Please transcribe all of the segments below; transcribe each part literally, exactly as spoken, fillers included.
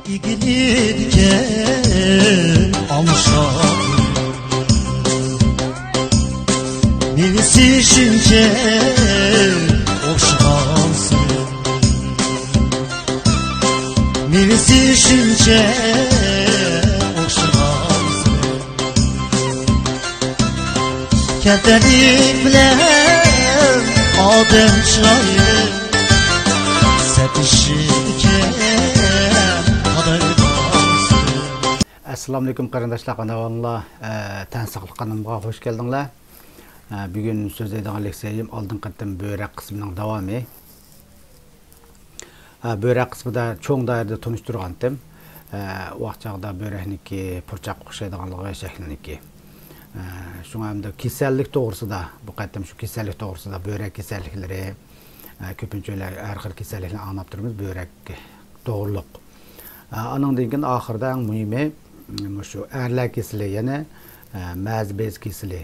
ئىگىلىدىكەن ئالمىشاق. مېۋىسى شۇنچە ئوخشىغانسىز، مېۋىسى شۇنچە ئوخشىغانسىز. كەمتەرلىك بىلەن ئادەم چىرايلىق سەتىشىدىكەن قارايدىغانسىز. ئەسسالامۇئەلەيكۇم قېرىنداشلار، قانداق ئەھۋالىڭلار؟ ئە، تەن ساقلىق قانىلىمغا خوش كەلدىڭلار. ئە، بۈگۈن سۆزلەيدىغان لېكسىيەم ئالدىنقى قېتىم بۆرەك قىسمىنىڭ داۋامى. ھە، بۆرەك قىسمىدا چوڭ دائىرىدە تونۇشتۇرغانتىم. ھە، ۋاقچاغدا بۆرەكنىكى پۇرچاققا ئوخشايدىغانلىقى شەكلىنىكى. ھە، شۇڭا ئەمدى كېسەللىك توغرىسىدا، بۇ قېتىم شۇ كېسەللىك توغرىسىدا، بۆرەك كېسەللىكلىرى، ھە، كۆپىنچە ھەر خىل كېسەللىكنى ئاڭلاپ تۇرىمىز، بۆرەك توغرۇلۇق. ھە، ئانىڭدىن كېيىن ئاخىرىدا ئەڭ مۇھىمى، مۇشۇ ئەرلەر كېسىلى، يەنى، ھە، مەزى بېزى كېسىلى.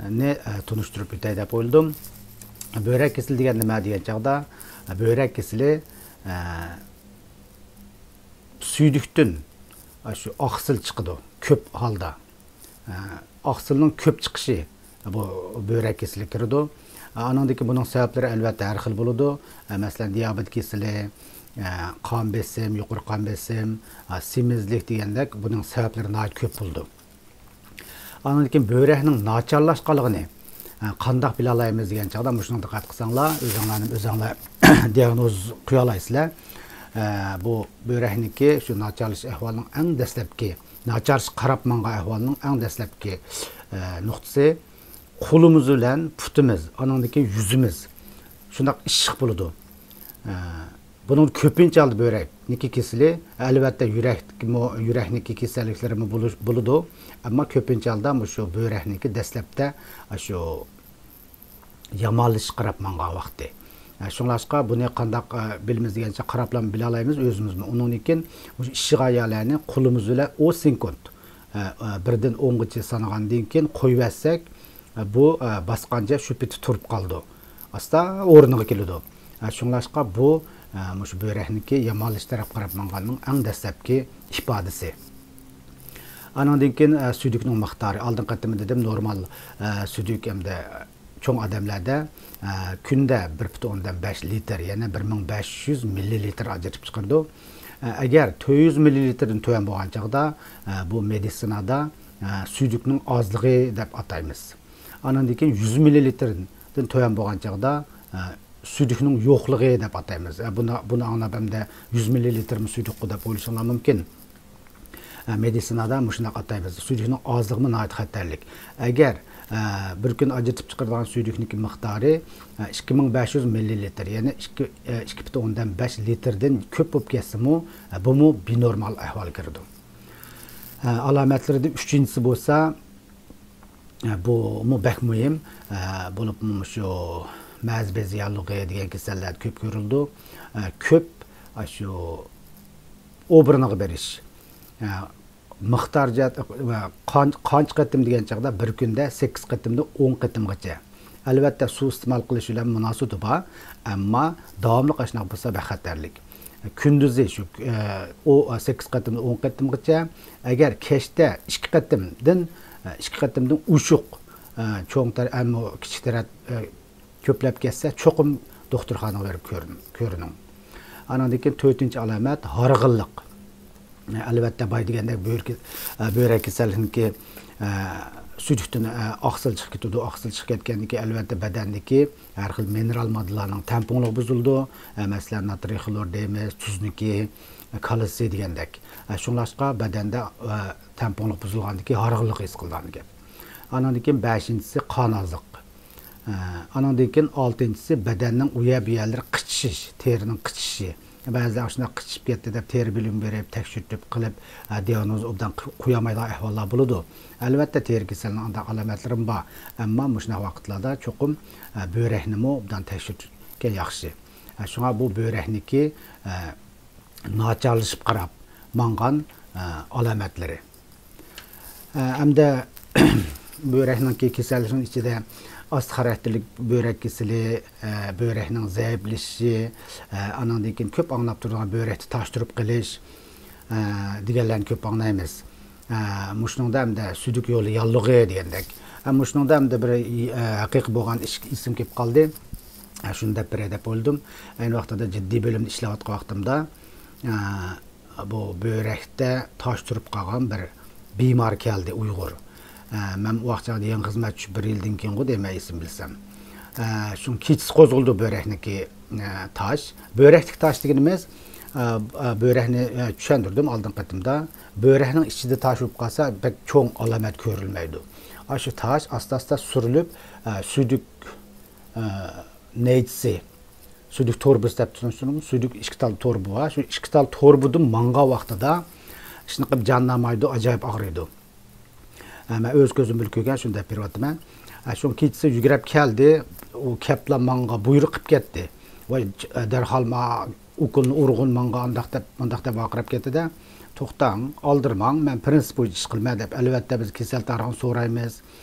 نى، ئە، تونۇشتۇرۇپ ئۆتەي دەپ ئويلىدىم. بۆرەك كېسىلى دېگەن نېمە دېگەن چاغدا، بۆرەك كېسىلى، ئە، سۈيدۈكتىن، ئە، شۇ ئاقسىل چىقىدۇ كۆپ ھالدا. ئە، ئاقسىلنىڭ كۆپ چىقىشى بۇ بۆرەك كېسىلىگە كىرىدۇ. ئە، ئانىڭدىن كېيىن بۇنىڭ سەۋەبلىرى ئەلۋەتتە ھەر خىل بولىدۇ. ئە، مەسىلەن، دىيابېت كېسىلى، ئە، قان بېسىم، يۇقىرى قان بېسىم، ئە، سېمىزلىك دېگەندەك بۇنىڭ سەۋەبلىرى ناھايىتى كۆپ بولىدۇ. ئاندىن كېيىن بۆرەكنىڭ ناچارلاشقانلىقىنى، ئە، قانداق بىلالايمىز دېگەن چاغدا مۇشۇنىڭغا دىققەت قىلساڭلار، ئۆزۈڭلارنى ئۆزۈڭلار دىياگنوز قويالايسىلەر. ئە، بۇ بۆرەكنىكى شۇ ناچارلىشىش ئەھۋالىنىڭ ئەڭ دەسلەپكى، ناچارلىشىشقا قاراپ ماڭغان ئەھۋالنىڭ ئەڭ دەسلەپكى، ئە، نۇقتىسى قولىمىز بىلەن پۇتىمىز، ئانىڭدىن كېيىن يۈزىمىز شۇنداق ئىششىق بولىدۇ. ئە، بۇنىڭ كۆپىنچە ھالدا بۆرەكنىكى كېسىلى، ئەلۋەتتە، يۈرەكمۇ، يۈرەكنىكى كېسەللىكلىرىمۇ بولۇش-، بولىدۇ. ئەمما كۆپىنچە ھالدا مۇشۇ بۆرەكنىكى دەسلەپتە شۇ يامانلىشىشقا قاراپ ماڭغان ۋاقتى. ئە، شۇڭلاشقا بۇنى قانداق، ئە، بىلىمىز دېگەنچە قاراپلا بىلالايمىز ئۆزىمىزمۇ. ئۇنىڭدىن كېيىن مۇشۇ ئىششىق ئايالەرنى قولىمىز بىلەن ئون سېكۇنت، ئە، ئە، بىردىن ئونغىچە سانىغاندىن كېيىن قويۇۋەتسەك، ئە، بۇ، ئە، باسقانچە شۇ پېتى تۇرۇپ قالىدۇ. ئاستا ئورنىغا كېلىدۇ. ئە، شۇڭلاشقا بۇ، ئە، مۇشۇ بۆرەكنىڭكى يامانلىشىش تەرەپ قاراپ ماڭغاننىڭ ئەڭ دەسلەپكى ئىپادىسى. ئانىڭدىن كېيىن، ئە، سۈيدۈكنىڭ مىقدارى. ئالدىنقى قېتىمدا دېدىم، نورمال، ئە، سۈيدۈك ئەمدى چوڭ ئادەملەردە، ئە، كۈندە بىر پۈتۈن ئوندىن بەش لىتىر، يەنى بىر مىڭ بەش يۈز مىللىلىتىر ئاجرىتىپ چىقىرىدۇ. ئە، ئەگەر تۆت يۈز مىللىلىتىردىن تۆۋەن بولغان چاغدا، ئە، بۇ مېدىتسىنادا، ئە، سۈيدۈكنىڭ ئازلىقى دەپ ئاتايمىز. ئانىڭدىن كېيىن يۈز مىللىلىتىردىن تۆۋەن بولغان چاغدا، ئە، سۈيدۈكنىڭ يوقلۇقى دەپ ئاتايمىز. ئە، بۇنى، بۇنى ئاڭلاپ ئەمدى يۈز مىللىلىتىرمۇ سۈيدۈكقۇ دەپ ئويلىشىڭلار مۇمكىن. ئە، مېدىتسىنادا مۇشۇنداق ئاتايمىز. سۈيدۈكنىڭ ئازلىقىمۇ ناھايىتى خەتەرلىك. ئەگەر، ئە، بىر كۈن ئاجرىتىپ چىقىرىدىغان سۈيدۈكنىڭكى مىقدارى، ئە، ئىككى مىڭ بەش يۈز مىللىلىتىر، يەنى ئىككى، ئە، ئىككى پۈتۈن ئوندىن بەش لىتىردىن كۆپ بولۇپ كەتسىمۇ، ئە، بۇمۇ بىنورمال ئەھۋالغا كىرىدۇ. ئە، ئالامەتلىرىدىن ئۈچىنچىسى بولسا، ئە، بۇمۇ بەك مۇھىم. ئە، بولۇپمۇ مۇشۇ مەزى بېزى ياللۇغى دېگەن كېسەللەردە كۆپ كۆرۈلىدۇ. ئە، كۆپ، ئە، شۇ ئوبرىنىغا بېرىش. ئە، مىقدار جەھەت، ئە، قان-، قانچە قېتىم دېگەن چاغدا بىر كۈندە سەككىز قېتىمدىن ئون قېتىمغىچە. ئەلۋەتتە، سۇ ئىستېمال قىلىش بىلەن مۇناسىۋىتى بار، ئەمما داۋاملىق ئاشۇنداق بولسا بەك خەتەرلىك. كۈندۈزى شۇ، ئە، ئۇ، ئە، سەككىز قېتىمدىن ئون قېتىمغىچە، ئەگەر كەچتە ئىككى قېتىمدىن، ئە، ئىككى قېتىمدىن ئوشۇق، ئە، چوڭ تەر-، ئەمما كىچىك تەرەت، ئە، كۆپلەپ كەتسە، چوقۇم دوختۇرخانىغا بېرىپ كۆرۈن-، كۆرۈنۈڭ. ئانىڭدىن كېيىن تۆتىنچى ئالامەت ھارغىنلىق. ئەلۋەتتە، باي دېگەندەك بۆرە-، بۆرەك كېسەللىكىنىڭكى، ئە، سۈيدۈكتىن، ئە، ئاقسىل چىقىپ كېتىدۇ. ئاقسىل چىقىپ كەتكەندىن كېيىن، ئەلۋەتتە، بەدەندىكى ھەر خىل مىنېرال ماددىلارنىڭ تەڭپۇڭلۇقى بۇزۇلىدۇ. ئە، مەسىلەن، ناترىي خلور دەيمىز، تۈزنىكى، كالتسىي دېگەندەك. ئە، شۇڭلاشقا بەدەندە، ئە، تەڭپۇڭلۇق بۇزۇلغاندىن كېيىن ھارغىنلىق ھېس قىلىدىغان گەپ. ئانىڭدىن كېيىن بەشىنچىسى قان ئازلىق. ئە، ئانىڭدىن كېيىن ئالتىنچىسى بەدەننىڭ ئۇ يەر بۇ يەرلىرى قىچىشىش، تېرىنىڭ قىچىشىشى. بەزىلەر ئاشۇنداق قىچىشىپ كەتتى دەپ تېرە بۆلۈم بېرىپ، تەكشۈرتۈپ قىلىپ، ئە، دىئاگنوز ئوبدان قو-، قويالمايدىغان ئەھۋاللار بولىدۇ. ئەلۋەتتە، تېرە كېسىلىنىڭ ئانداق ئالامەتلىرىمۇ بار. ئەمما مۇشۇنداق ۋاقىتلاردا چوقۇم، ئە، بۆرەكنىمۇ ئوبدان تەكشۈرتكەن ياخشى. ئە، شۇڭا بۇ بۆرەكنىكى، ئە، ناچارلىشىپ قاراپ ماڭغان، ئە، ئالامەتلىرى. ئە، ئەمدى بۆرەكنىڭكى كېسەللىكىنىڭ ئىچىدە ئاستا خاراكتېرلىك بۆرەك كېسىلى، ئە، بۆرەكنىڭ زەئىپلىشىشى، ئە، ئانىڭدىن كېيىن كۆپ ئاڭلاپ تۇرىدىغان بۆرەكتە تاش تۇرۇپ قېلىش، ئە، دېگەنلەرنى كۆپ ئاڭلايمىز. ئە، مۇشۇنىڭدا ئەمدى سۈيدۈك يولى ياللۇغى دېگەندەك. ئە، مۇشۇنىڭدا ئەمدى بىر، ئە، ھەقىقىي بولغان ئىش، ئېسىمگە كېلىپ قالدى. ئە، شۇنى دەپ بېرەي دەپ ئويلىدىم. ئەينى ۋاقتىدا جىددىي بۆلۈمدە ئىشلەۋاتقان ۋاقتىمدا، ئە، بۇ بۆرەكتە تاش تۇرۇپ قالغان بىر بىمار كەلدى، ئۇيغۇر. ئە، مەن ئۇ ۋاقىت يېڭى خىزمەت چۈشۈپ بىر يىلدىن كېيىنغۇ دەيمەن، ئېسىمنى بىلسەم. ئە، شۇ كېچىسى قوزغىلىدۇ بۆرەكنىڭكى، ئە، تاش. بۆرەكتىكى تاش دېگىنىمىز، ئە، ئە، بۆرەكنى، ئە، چۈشەندۈردۈم ئالدىنقى قېتىمدا. بۆرەكنىڭ ئىچىدە تاش بولۇپ قالسا، بەك چوڭ ئالامەت كۆرۈلمەيدۇ. ئاشۇ تاش ئاستا-ئاستا سۈرۈلۈپ، ئە، سۈيدۈك، ئە، نەيچىسى، سۈيدۈك توربىسى دەپ تونۇشتۇرۇڭ. سۈيدۈك ئىككى تال توربا بار. شۇ ئىككى تال توربىدىن ماڭغان ۋاقتىدا ئىشنى قىلىپ جان ئالمايدۇ، ئاجايىپ ئاغرىيدۇ. ھە، مەن ئۆز كۆزۈم بىلەن كۆرگەن، شۇنى دەپ بېرىۋاتىمەن. ھە، شۇ كېچىسى يۈگرەپ كەلدى، ئۇ كەپلا ماڭغا بۇيرۇق قىلىپ كەتتى. ۋاي، دەرھال ما ئوكۇلنى ئۇرغۇن ماڭغا، ئانداق دەپ، مانداق دەپ ۋارقىراپ كەتتى-دە، توختاڭ، ئالدىرىماڭ، مەن پىرىنسىپ بويىچە ئىش قىلىمەن دەپ، ئەلۋەتتە بىز كېسەل تارىخىنى سورايمىز،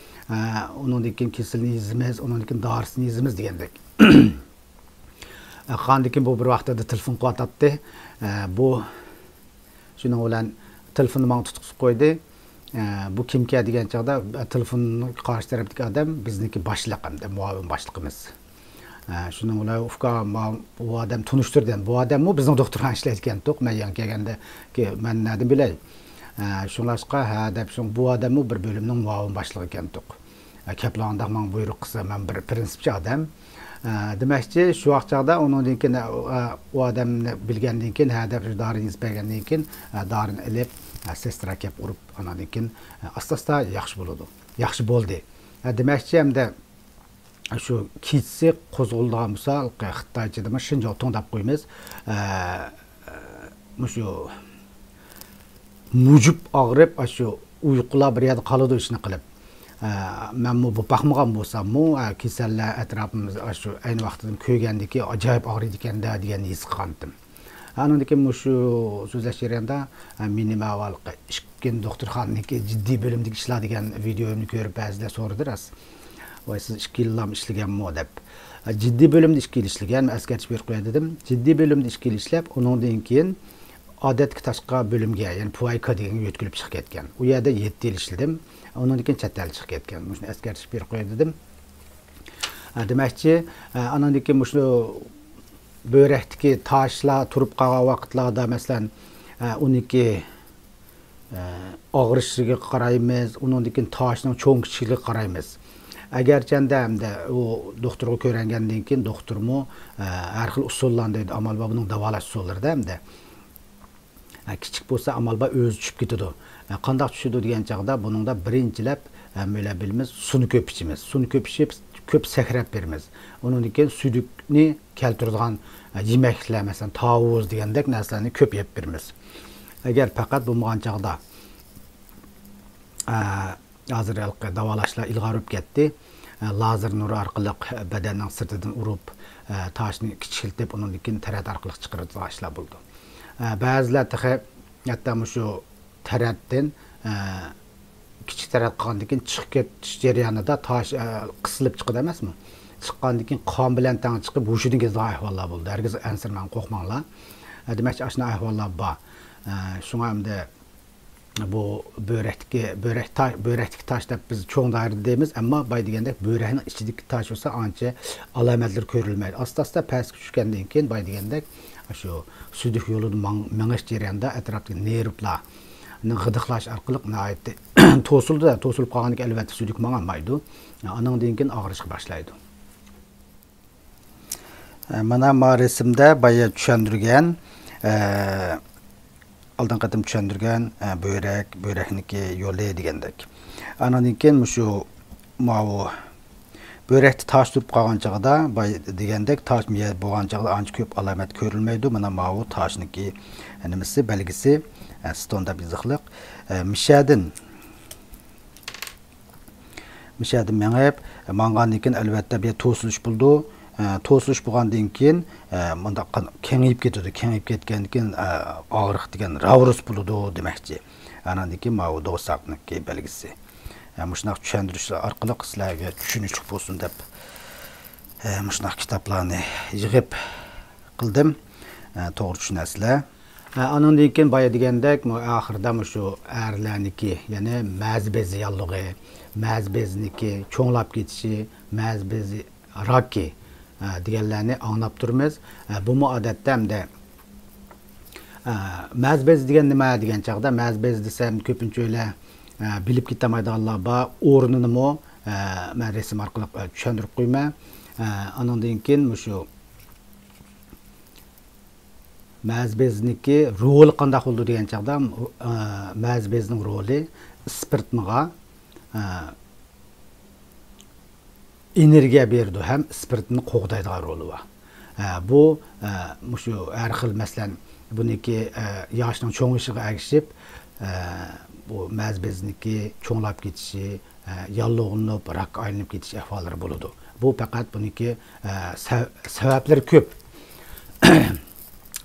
ئە، ئۇنىڭدىن كېيىن كېسىلنى يېزىمىز، ئۇنىڭدىن كېيىن دارىسىنى يېزىمىز دېگەندەك. ئە، قاندىن كېيىن بۇ بىر ۋاقىتتا تېلېفون قىلىۋاتاتتى. ئە، بۇ شۇنىڭ بىلەن تېلېفوننى ماڭا تۇتقۇزۇپ قويدى. ئە، بۇ كىمكەن دېگەن چاغدا، ئە، تېلېفون قارشى تەرەپتىكى ئادەم بىزنىڭكى باشلىق ھەمدە مۇئاۋىن باشلىقىمىز. ئە، شۇنىڭ بىلەن ئۇكا، ما-، بۇ ئادەم تونۇشتۇردى. بۇ ئادەممۇ بىزنىڭ دوختۇرخانىدا ئىشلەيدىكەنتۇق. مەن يېڭى كەلگەندە، كى-، مەن نەدىن بىلەي؟ ئە، شۇڭلاشقا، ھە دەپ، شۇ، بۇ ئادەممۇ بىر بۆلۈمنىڭ مۇئاۋىن باشلىقى ئىكەنتۇق. ئە، كەپلا ئانداق ماڭا بۇيرۇق قىلسا، مەن بىر پىرىنسىپچى ئادەم. ئە، دېمەكچى، شۇ ۋاقىت چاغدا ئۇنىڭدىن كېيىن، ئە، ئۇ ئادەمنى بىلگەندىن كېيىن، ھە دەپ، شۇ دارىنى يېزىپ بەرگەندىن كېيىن، ئە، دارىنى ئېلىپ، ئە، سېسترا كەپ ئۇرۇپ، ئاناندىن كېيىن، ئە، ئاستا-ئاستا ياخشى بولىدۇ. ياخشى بولدى. ئە، دېمەكچى، ئەمدى شۇ كېچىسى قوزغىلىدىغان بولسا، خىتايچىدىمۇ شىنجاۋتۇڭ دەپ قويىمىز. ئە، مۇشۇ مۇجۇپ ئاغرىپ، ئاشۇ ئۇيقۇلار بىر يەردە قالىدۇ ئىشنى قىلىپ. ئە، مەنمۇ بولۇپ باقمىغان بولساممۇ، ئە، كېسەللەر ئەتراپىمىزدا ئاشۇ ئەينى ۋاقتىدا كۆرگەندىكى ئاجايىپ ئاغرىيدىكەن-دە دېگەننى ھېس قىلغانتىم. ئانىڭدىن كېيىن مۇشۇ سۆزلەش جەريانىدا، ئە، مېنى ماۋۇ ئىككىنچى دوختۇرخانىدىكى جىددىي بۆلۈمدىكى ئىشلار دېگەن ۋىدېيومنى كۆرۈپ بەزىلەر سورىدى راست. ۋاي، سىز ئىككى يىللام ئىشلىگەنمۇ دەپ. ئە، جىددىي بۆلۈمدە ئىككى يىل ئىشلىگەن، مەن ئەسكەرتىش بېرىپ قوياي دېدىم. جىددىي بۆلۈمدە ئىككى يىل ئىشلەپ، ئۇنىڭدىن كېيىن ئادەتتىكى تاشقا بۆلۈمگە، يەنى پۇۋايكا دېگەنگە يۆتكىلىپ چىقىپ كەتكەن. ئۇ يەردە يەتتە يىل ئىشلىدىم. ئۇنىڭدىن كېيىن چەت ئەلگە چىقىپ كەتكەن. مۇشۇنى ئەسكەرتىش بېرىپ قوياي دېدىم. ئە، دېمەكچى، ئە، ئانىڭدىن كېيىن مۇشۇ بۆرەكتىكى تاشلار تۇرۇپ قالغان ۋاقىتلاردا، مەسىلەن، ئە، ئۇنىڭكى، ئە، ئاغرىشىغا قارايمىز، ئۇنىڭدىن كېيىن تاشنىڭ چوڭ كىچىكلىكىگە قارايمىز. ئەگەرچەندە ئەمدى ئۇ دوختۇرغا كۆرۈنگەندىن كېيىن دوختۇرمۇ، ئە، ھەر خىل ئۇسۇللارنى دەيدۇ، ئامال بار بۇنىڭ داۋالاش ئۇسۇللىرىدا ئەمدى. ھە، كىچىك بولسا ئامال بار ئۆزى چۈشۈپ كېتىدۇ. ھە، قانداق چۈشىدۇ دېگەن چاغدا بۇنىڭدا بىرىنچىلەپ، ھە، مۆلە بىلىمىز، سۇنى كۆپ ئىچىمىز. سۇنى كۆپ ئىچىپ، كۆپ سەكرەپ بېرىمىز. ئۇنىڭدىن كېيىن سۈيدۈكنى كەلتۈرىدىغان، ھە، يېمەكلىكلەر، مەسىلەن، تاۋۇز دېگەندەك نەرسىلەرنى كۆپ يەپ بېرىمىز. ئەگەر پەقەت بولمىغان چاغدا، ھە، ھازىر ھېلىقى داۋالاشلار ئىلغار بولۇپ كەتتى. ئە، لازېر نۇرى ئارقىلىق بەدەننىڭ سىرتىدىن ئۇرۇپ، ئە، تاشنى كىچىكلىتىپ، ئۇنىڭدىن كېيىن تەرەت ئارقىلىق چىقىرىدىغان ئىشلار بولىدۇ. ئە، بەزىلەر تېخى ھەتتا مۇشۇ تەرەتتىن، ئە، كىچىك تەرەت قىلغاندىن كېيىن چىقىپ كېتىش جەريانىدا تاش، ئە، قىسىلىپ چىقىدۇ ئەمەسمۇ؟ چىققاندىن كېيىن قان بىلەن تەڭ چىقىپ، ھوشىدىن كېتىدىغان ئەھۋاللار بولىدۇ. ھەرگىز ئەنسىرىمەڭ، قورقماڭلار. ئە، دېمەكچى، ئاشۇنداق ئەھۋاللار بار. ئە، شۇڭا ئەمدى بۇ بۆرەكتىكى، بۆرەك تا-، بۆرەكتىكى تاش دەپ بىز چوڭ دائىرىدە دەيمىز، ئەمما باي دېگەندەك بۆرەكنىڭ ئىچىدىكى تاش بولسا ئانچە ئالامەتلىرى كۆرۈلمەيدۇ. ئاستا-ئاستا پەسكە چۈشكەندىن كېيىن باي دېگەندەك شۇ سۈيدۈك يولىدا ماڭ-، مېڭىش جەريانىدا ئەتراپتىكى نېرۋىلارنى غىدىقلاش ئارقىلىق ناھايىتى توسۇلىدۇ. توسۇلۇپ قالغاندىن كېيىن ئەلۋەتتە سۈيدۈك ماڭالمايدۇ. ئانىڭدىن كېيىن ئاغرىشقا باشلايدۇ. ئە، مانا ما رەسىمدە بايا چۈشەندۈرگەن، ئە، ئالدىنقى قېتىم چۈشەندۈرگەن، ئە، بۆرەك، بۆرەكنىڭكى يولى دېگەندەك. ئانىڭدىن كېيىن مۇشۇ ماۋۇ بۆرەكتە تاش تۇرۇپ قالغان چاغدا، باي دېگەندەك تاش مىيە بولغان چاغدا ئانچە كۆپ ئالامەت كۆرۈلمەيدۇ. مانا ماۋۇ تاشنىڭكى نېمىسى، بەلگىسى، ئە، ستون دەپ يېزىقلىق. ئە، مىشەدىن مىشەدە مېڭىپ، ماڭغاندىن كېيىن، ئەلۋەتتە، بۇ يەردە توسۇلۇش بولىدۇ. ئە، توسۇلۇش بولغاندىن كېيىن، ئە، مۇنداق قان-، كېڭىيىپ كېتىدۇ. كېڭىيىپ كەتكەندىن كېيىن، ئە، ئاغرىق دېگەن راۋرۇس بولىدۇ دېمەكچى. ئاناندىن كېيىن ماۋۇ دوۋساقنىڭكى بەلگىسى. ئە، مۇشۇنداق چۈشەندۈرۈشلەر ئارقىلىق سىلەرگە چۈشىنىشلىك بولسۇن دەپ، ئە، مۇشۇنداق كىتابلارنى يىغىپ قىلدىم. ئە، توغرا چۈشىنەسىلەر. ئانىڭدىن كېيىن بايا دېگەندەك، مۇ-، ئاخىرىدا مۇشۇ ئەرلەرنىكى، يەنى مەزى بېزى ياللۇغى، مەزى بېزىنىكى چوڭلاپ كېتىشى، مەزى بېزى راكى، ئە، دېگەنلەرنى ئاڭلاپ تۇرىمىز. ئە، بۇمۇ ئادەتتە ئەمدى، ئە، مەزى بېزى دېگەن نېمە دېگەن چاغدا، مەزى بېزى دېسەم، كۆپىنچە ئۆيلەر، ئە، بىلىپ كېتەلمەيدىغانلار بار. ئورنىنىمۇ، ئە، مەن رەسىم ئارقىلىق، ئە، چۈشەندۈرۈپ قويىمەن. ئە، ئانىڭدىن كېيىن مۇشۇ مەزى بېزىنىڭكى رولى قانداق بولىدۇ دېگەن چاغدا، ئە، مەزى بېزىنىڭ رولى ئىسپىرتنىغا، ئە، ئېنېرگىيە بېرىدۇ ھەم ئىسپىرتنى قوغدايدىغان رولى بار. ئە، بۇ، ئە، مۇشۇ ھەر خىل، مەسىلەن، بۇنىڭكى، ئە، ياشنىڭ چوڭىيىشىغا ئەگىشىپ، ئە، بۇ مەزى بېزىنىڭكى چوڭلاپ كېتىشى، ئە، ياللۇغلىنىپ، راكقا ئايلىنىپ كېتىش ئەھۋاللىرى بولىدۇ. بۇ پەقەت بۇنىڭكى، ئە، سە-، سەۋەبلىرى كۆپ.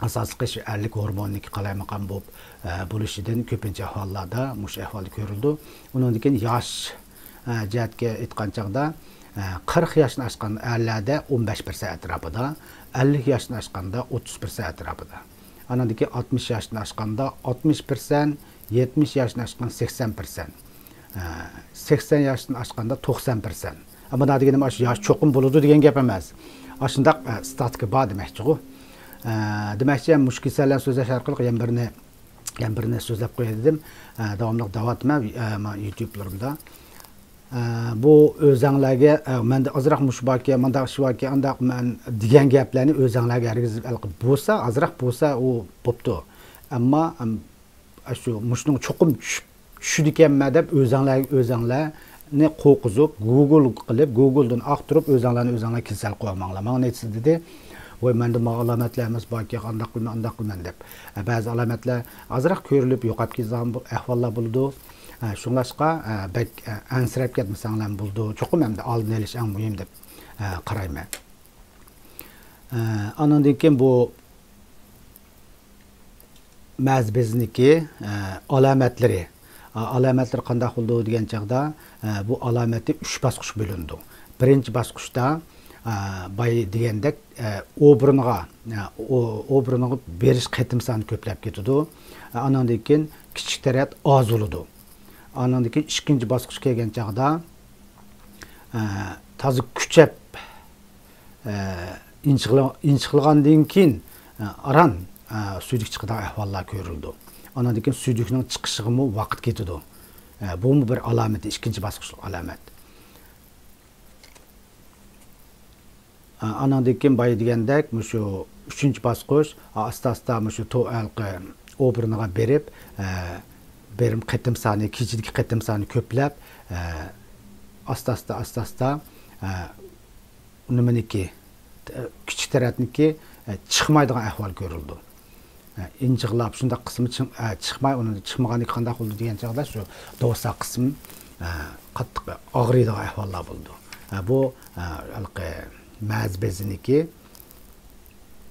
ئاساسلىقى شۇ ئەرلىك ھورموننىڭكى قالايمىقان بولۇپ، ئە، بولۇشىدىن كۆپىنچە ئەھۋاللاردا مۇشۇ ئەھۋالدا كۆرۈلىدۇ. ئۇنىڭدىن كېيىن ياش، ئە، جەھەتكە ئېيتقان چاغدا، ئە، قىرىق ياشتىن ئاشقان ئەرلەردە ئون بەش پىرسەنت ئەتراپىدا، ئەللىك ياشتىن ئاشقاندا ئوتتۇز پىرسەنت ئەتراپىدا. ئانىڭدىن كېيىن ئاتمىش ياشتىن ئاشقاندا ئاتمىش پىرسەنت، يەتمىش ياشتىن ئاشقان سەكسەن پىرسەنت، ئە، سەكسەن ياشتىن ئاشقاندا توقسان پىرسەنت. ئەمما دا دېگىنىم ئاشۇ ياش چوقۇم بولىدۇ دېگەن گەپ ئەمەس. ئاشۇنداق، ئە، ستاتىكا بار دېمەكچىغۇ. ئە، دېمەكچى، مۇشۇ كېسەللەرنى سۆزلەش ئارقىلىق يەنە بىرنى، يەنە بىرنى سۆزلەپ قوياي دېدىم. ئە، داۋاملىق دەۋاتىمەن، ئە، مانا يۇتيۇبلىرىمدا. ئە، بۇ ئۆزەڭلارگە، ئە، مەندە ئازراق مۇشۇ باركەن، مۇنداق ئىش باركەن، ئانداق مەن دېگەن گەپلەرنى ئۆزەڭلارگە ھەرگىز ھېلىقى بولسا، ئازراق بولسا ئۇ بوپتۇ. ئەمما، ئەم، ئاشۇ مۇشۇنىڭ چوقۇم چۈشۈپ، چۈشىدىكەنمەن دەپ ئۆزەڭلار، ئۆزەڭلارنى قورقۇزۇپ، گۇگل قىلىپ، گۇگلدىن ئاختۇرۇپ، ئۆزەڭلارنى ئۆزەڭلار كېسەل قىلىۋالماڭلار. ماڭا نېچىسى دېدى، ۋاي، مەندە مانا ئالامەتلەر ئەمەس باركەن، ئانداق قىلىمەن، ئانداق قىلىمەن دەپ. ئە، بەزى ئالامەتلەر ئازراق كۆرۈلۈپ يوقاپ كېتىدىغان بۇ ئەھۋاللار بولىدۇ. ئە، شۇڭلاشقا، ئە، بەك، ئە، ئەنسىرەپ كەتمىسەڭلارمۇ بولىدۇ. چوقۇم ئەمدى ئالدىنى ئېلىش ئەڭ مۇھىم دەپ، ئە، قارايمەن. ئە، ئانىڭدىن كېيىن بۇ مەزى بېزىنىڭكى، ئە، ئالامەتلىرى. ئا، ئالامەتلىرى قانداق بولىدۇ دېگەن چاغدا، ئە، بۇ ئالامەتتە ئۈچ باسقۇچقا بۆلۈنىدۇ. بىرىنچى باسقۇچتا، ئە، بايا دېگەندەك، ئە، ئوبرىنىغا، ئە، ئو-، ئوبرىنىغا بېرىش قېتىم سانى كۆپلەپ كېتىدۇ. ئە، ئانىڭدىن كېيىن كىچىك تەرەت ئاز بولىدۇ. ئانىڭدىن كېيىن ئىككىنچى باسقۇچقا كەلگەن چاغدا، ئە، تازا كۈچەپ، ئە، ئىنچىقلا-، ئىنچىقلىغاندىن كېيىن، ئە، ئاران، ئە، سۈيدۈك چىقىدىغان ئەھۋاللار كۆرۈلىدۇ. ئانىڭدىن كېيىن سۈيدۈكنىڭ چىقىشىغىمۇ ۋاقىت كېتىدۇ. ئە، بۇمۇ بىر ئالامىتى، ئىككىنچى باسقۇچلۇق ئالامەت. ئە، ئانىڭدىن كېيىن بايا دېگەندەك، مۇشۇ ئۈچىنچى باسقۇچ، ئاستا-ئاستا مۇشۇ تو-، ھېلىقى ئوبرىنىغا بېرىپ، ئە، بېرىم قېتىم سانى، كېچىدىكى قېتىم سانى كۆپلەپ، ئە، ئاستا-ئاستا، ئاستا-ئاستا، ئە، نېمىنىكى، كىچىك تەرەتنىكى، ئە، چىقمايدىغان ئەھۋال كۆرۈلىدۇ. ئە، ئىنچىقلاپ شۇنداق قىسمى چىڭ-، ئە، چىقماي، ئۇنى چىقمىغاندىكى قانداق بولىدۇ دېگەن چاغدا شۇ دوۋسا قىسمى، ئە، قاتتىق ئاغرىيدىغان ئەھۋاللار بولىدۇ. ئە، بۇ، ئە، ھېلىقى مەزى بېزىنىكى،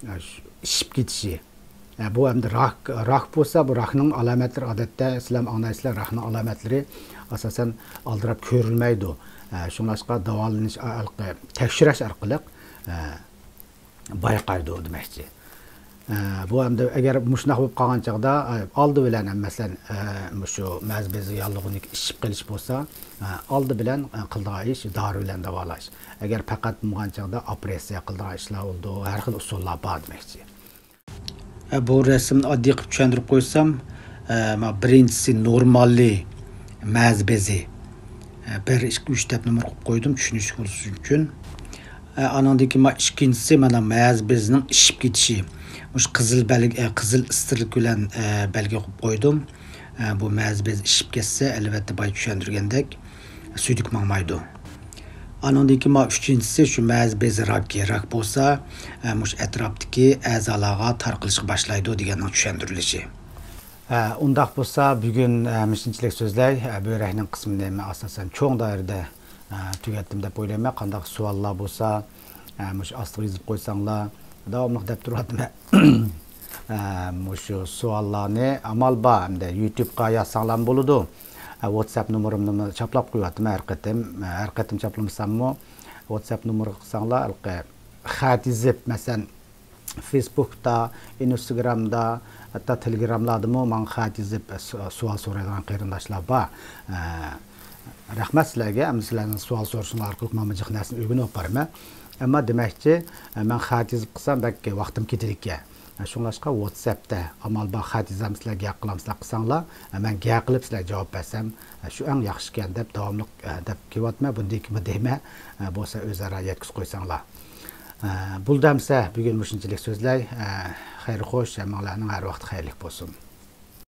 ئە، شىشىپ كېتىشى. ئە، بۇ ئەمدى راك، راك بولسا، بۇ راكنىڭ ئالامەتلىرى، ئادەتتە سىلەر ئاڭلايسىلەر، راكنىڭ ئالامەتلىرى ئاساسەن ئالدىراپ كۆرۈلمەيدۇ. ئە، شۇڭلاشقا داۋالىنىش ئارقىلىق، تەكشۈرۈش ئارقىلىق، ئە، بايقايدۇ دېمەكچى. ئە، بۇ ئەمدى ئەگەر مۇشۇنداق بولۇپ قالغان چاغدا، ئە، ئالدى بىلەن، مەسىلەن، ئە، مۇشۇ مەزى بېزى ياللۇغىنى ئىششىپ قېلىش بولسا، ئە، ئالدى بىلەن، ئە، قىلىدىغان ئىش دارى بىلەن داۋالاش. ئەگەر پەقەت بولغان چاغدا ئوپېراتسىيە قىلىدىغان ئىشلار بولىدۇ، ھەر خىل ئۇسۇللار بار دېمەكچى. ئە، بۇ رەسىمنى ئاددىي قىلىپ چۈشەندۈرۈپ قويسام، ئە، ما بىرىنچىسى نورماللى مەزى بېزى. ئە، بىر، ئىككى، ئۈچ دەپ نومۇر قىلىپ قويدۇم، چۈشىنىشلىك بولسۇن ئۈچۈن. ئە، ئانىڭدىن كېيىن ما ئىككىنچىسى مانا مەزى بېزىنىڭ ئىششىپ كېتىشى. مۇشۇ قىزىل بەلگە، ئە، قىزىل ئىستىرلىك بىلەن، ئە، بەلگە قىلىپ قويدۇم. ئە، بۇ مەزى بېزى ئىششىپ كەتسە، ئەلۋەتتە بايا چۈشەندۈرگەندەك، سۈيدۈك ماڭمايدۇ. ئانىڭدىن كېيىن ما ئۈچىنچىسى شۇ مەزى بېزى راكى. راك بولسا، ئە، مۇشۇ ئەتراپتىكى ئەزالارغا تارقىلىشقا باشلايدۇ دېگەننىڭ چۈشەندۈرۈلۈشى. ئە، ئۇنداق بولسا بۈگۈن، ئە، مۇشۇنچىلىك سۆزلەي. ئە، بۆرەكنىڭ قىسمىنى مەن ئاساسەن چوڭ دائىرىدە، ئە، تۈگەتتىم دەپ ئويلايمەن. قانداق سوئاللار بولسا، ئە، مۇشۇ ئاستىغا يېزىپ قويساڭلار، داۋاملىق دەپ تۇرۇۋاتىمەن. ئە، مۇشۇ سوئاللارنى ئامال بار ئەمدى يۇتۇبقا يازساڭلارمۇ بولىدۇ. ئە، ۋاتساپ نومۇرۇمنىمۇ چاپلاپ قويۇۋاتىمەن ھەر قېتىم. ئە، ھەر قېتىم چاپلىمىساممۇ، ۋاتساپ نومۇرغا قىلساڭلار، ھېلىقى خەت يېزىپ، مەسىلەن، فېيسبۇكتا، ئىنستاگرامدا، ھەتتا تېلېگراملاردىمۇ ماڭا خەت يېزىپ، سو-، سوئال سورايدىغان قېرىنداشلار بار. ئە، رەھمەت سىلەرگە. ئەمدى سىلەرنىڭ سوئال سورىشىڭلار ئارقىلىق مانا جىق نەرسىنى ئۆگىنىپ بارىمەن. ئەمما دېمەكچى، ئە، مەن خەت يېزىپ قىلسام بەك ۋاقتىم كېتىدىكەن. ئە، شۇڭلاشقا ۋاتسەپتە ئامال بار خەت يېزامسىلەر، گەپ قىلامسىلەر قىلساڭلار، ئە، مەن گەپ قىلىپ سىلەرگە جاۋاب بەرسەم، ئە، شۇ ئەڭ ياخشىكەن دەپ داۋاملىق، ئە، دەپ كېلىۋاتىمەن. بۇندىن كېيىنمۇ دەيمەن. ئە، بولسا ئۆزئارا يەتكۈزۈپ قويساڭلار. ئە، بولدى ئەمسە بۈگۈن مۇشۇنچىلىك سۆزلەي. ئە، خەير خوش، ھەممىڭلارنىڭ ھەر ۋاقىت خەيرلىك بولسۇن.